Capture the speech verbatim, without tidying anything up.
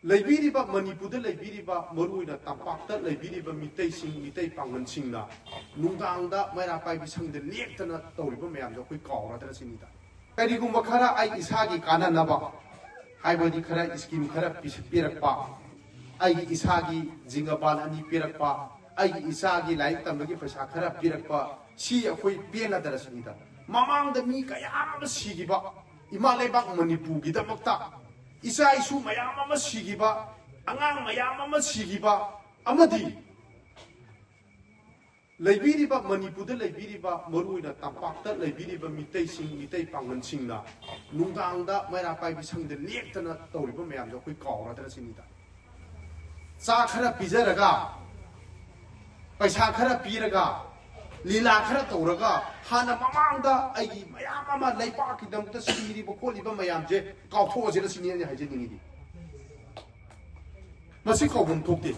ꯂꯩꯕꯤꯔꯤꯕ, ꯃꯅꯤꯄꯨꯔꯗ ꯂꯩꯕꯤꯔꯤꯕ, ꯃꯔꯨꯑꯣꯏꯅ ꯇꯝꯄꯥꯛꯇ ꯂꯩꯕꯤꯔꯤꯕ ꯃꯤꯇꯩꯁꯤꯡ, ꯃꯤꯇꯩ ꯄꯥꯡꯒꯜꯁꯤꯡꯅ ꯅꯨꯡꯗꯥꯡꯗ ꯃꯩꯔꯥ ꯄꯥꯏꯕꯤ ꯁꯪꯗ ꯂꯦꯛꯇꯅ ꯇꯧꯔꯤꯕ ꯃꯌꯥꯝꯗꯣ ꯑꯩꯈꯣꯏ ꯀꯥꯎꯔꯗ꯭ꯔꯥ ꯁꯤꯅꯤꯗ꯫ ꯀꯔꯤꯒꯨꯝꯕ ꯈꯔ ꯑꯩ ꯏꯁꯥꯒꯤ ꯀꯥꯟꯅꯅꯕ, ꯍꯥꯏꯕꯗꯤ ꯈꯔ ꯁ꯭ꯀꯤꯝ ꯈꯔ ꯄꯤ-, ꯄꯤꯔꯛꯄ, ꯑꯩꯒꯤ ꯏꯁꯥꯒꯤ ꯖꯤꯡꯒꯕꯥꯟ ꯑꯅꯤ ꯄꯤꯔꯛꯄ, ꯑꯩꯒꯤ ꯏꯆꯥꯒꯤ ꯂꯥꯏꯔꯤꯛ ꯇꯝꯕꯒꯤ ꯄꯩꯁꯥ ꯈꯔ ꯄꯤꯔꯛꯄ, ꯁꯤ ꯑꯩꯈꯣꯏ ꯄꯦꯟꯅꯗ꯭ꯔꯁꯤꯅꯤꯗ꯫ ꯃꯃꯥꯡꯗ ꯃꯤ ꯀꯌꯥ ꯑꯃ ꯁꯤꯈꯤꯕ, ꯏꯃꯥ ꯂꯩꯕꯥꯛ ꯃꯅꯤꯄꯨꯔꯒꯤꯗꯃꯛꯇ ꯏꯆꯥ ꯏꯁꯨ ꯃꯌꯥꯝ ꯑꯃ ꯁꯤꯈꯤꯕ, ꯑꯉꯥꯡ ꯃꯌꯥꯝ ꯑꯃ ꯁꯤꯈꯤꯕ, ꯑꯃꯗꯤ ꯂꯩꯕꯤꯔꯤꯕ, ꯃꯅꯤꯄꯨꯔꯗ ꯂꯩꯕꯤꯔꯤꯕ, ꯃꯔꯨꯑꯣꯏꯅ ꯇꯝꯄꯥꯛꯇ ꯂꯩꯕꯤꯔꯤꯕ ꯃꯤꯇꯩꯁꯤꯡ, ꯃꯤꯇꯩ ꯄꯥꯡꯒꯜꯁꯤꯡꯅ ꯅꯨꯡꯗꯥꯡꯗ ꯃꯩꯔꯥ ꯄꯥꯏꯕꯤ ꯁꯪꯗ ꯂꯦꯛꯇꯅ ꯇꯧꯔꯤꯕ ꯃꯌꯥꯝꯗꯣ ꯑꯩꯈꯣꯏ ꯀꯥꯎꯔꯗ꯭ꯔꯥ ꯁꯤꯅꯤꯗ꯫ ꯆꯥ ꯈꯔ ꯄꯤꯖꯔꯒ, ꯄꯩꯁꯥ ꯈꯔ ꯄꯤꯔꯒ, ꯂꯤꯂꯥ ꯈꯔ ꯇꯧꯔꯒ, ꯍꯥꯟꯅ ꯃꯃꯥꯡꯗ ꯑꯩꯒꯤ ꯃꯌꯥꯝ ꯑꯃ ꯂꯩꯄꯥꯛꯀꯤꯗꯃꯛꯇ ꯁꯤꯔꯤꯕ ꯈꯣꯠꯂꯤꯕ ꯃꯌꯥꯝꯁꯦ ꯀꯥꯎꯊꯣꯛꯑꯁꯤꯔ ꯁꯤꯅꯤ ꯑꯩꯅ ꯍꯥꯏꯖꯅꯤꯡꯉꯤꯗꯤ꯫ ꯃꯁꯤ ꯀꯥꯎꯐꯝ ꯊꯣꯛꯇꯦ꯫